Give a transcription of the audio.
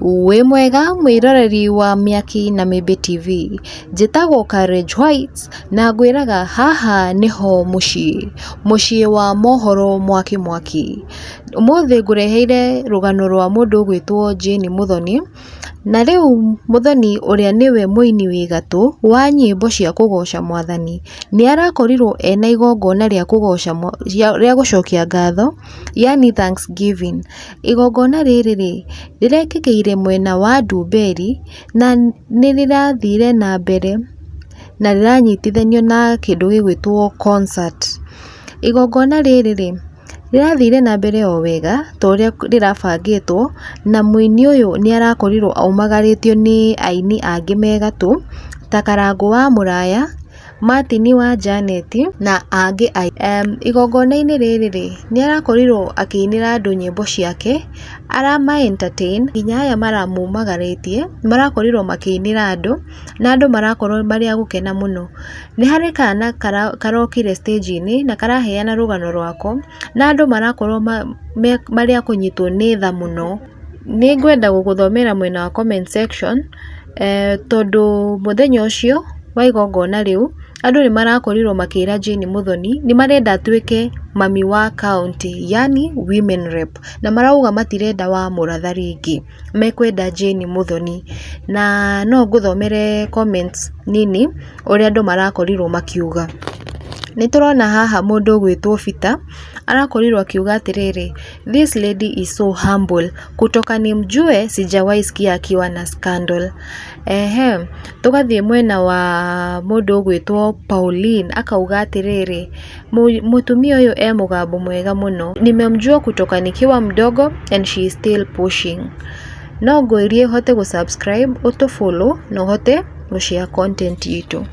Wĩ mwega mwĩroreri wa Mĩaki na Mĩmbi TV, njĩtagwo Courage White na ngwĩraga haha nĩho mũciĩ, mũciĩ wa mohoro mwaki mwaki. Ũmũthĩ ngũreheire rũgano rwa mũndũ ũgwĩtwo Jane Mũthoni, na rĩu Mũthoni ũrĩa nĩwe mũini wĩ gatũ wa nyĩmbo cia kũgoca mwathani, nĩ arakorirwo ena igongona rĩa kũgoca rĩa gũcokia ngatho, yani thanksgiving. Igongona rĩrĩ rĩ, rĩrekĩkĩire mwena wa Ndumberi na nĩ rĩrathire na mbere na rĩranyitithanio na kĩndũ gĩgwĩtwo concert. Igongona rĩrĩ rĩ, rĩrathire na mbere o wega ta ũrĩa rĩrabangĩtwo, na mũini ũyũ nĩ arakorirwo aumagarĩtio nĩ aini angĩ me gatũ ta Karangũ wa Mũraya, Martin wa Janet na angĩ. Igongona-inĩ rĩrĩ rĩ, nĩ arakorirwo akĩinĩra andũ nyĩmbo ciake, arama entertain nginya aya maramumagarĩtie marakorirwo makĩinĩra andũ na andũ marakorwo marĩ a gũkena mũno. Nĩ harĩ kana karokire stage-inĩ na karaheana rũgano rwako na andũ marakorwo marĩ a kũnyitwo nĩ tha mũno. Nĩ ngwenda gũgũthomera mwena wa comment section, tondũ mũthenya ũcio wa igongona rĩu andũ nĩ marakorirwo makĩra Jane Mũthoni nĩ marenda atuĩke mami wa county, yani women rep, na marauga matirenda wa Mũratha rĩngĩ, mekwenda Jane Mũthoni. Na no ngũthomere comments nini ũrĩa andũ marakorirwo makiuga. Nĩ tũrona haha mũndũ ũgwĩtwo Peter arakorirwo akiuga atĩrĩrĩ, "This lady is so humble, kutoka nimjue sijawahi sikia akiwa na scandal." Ehe, tũgathiĩ mwena wa mũndũ ũgwĩtwo Pauline akauga atĩrĩrĩ, "Mũtumia ũyũ e mũgambo mwega mũno, nimemjua kutoka nikiwa mdogo and she is still pushing." No ngwĩrie ũhote gũ subscribe, ũtũ follow na ũhote gũ share content itũ.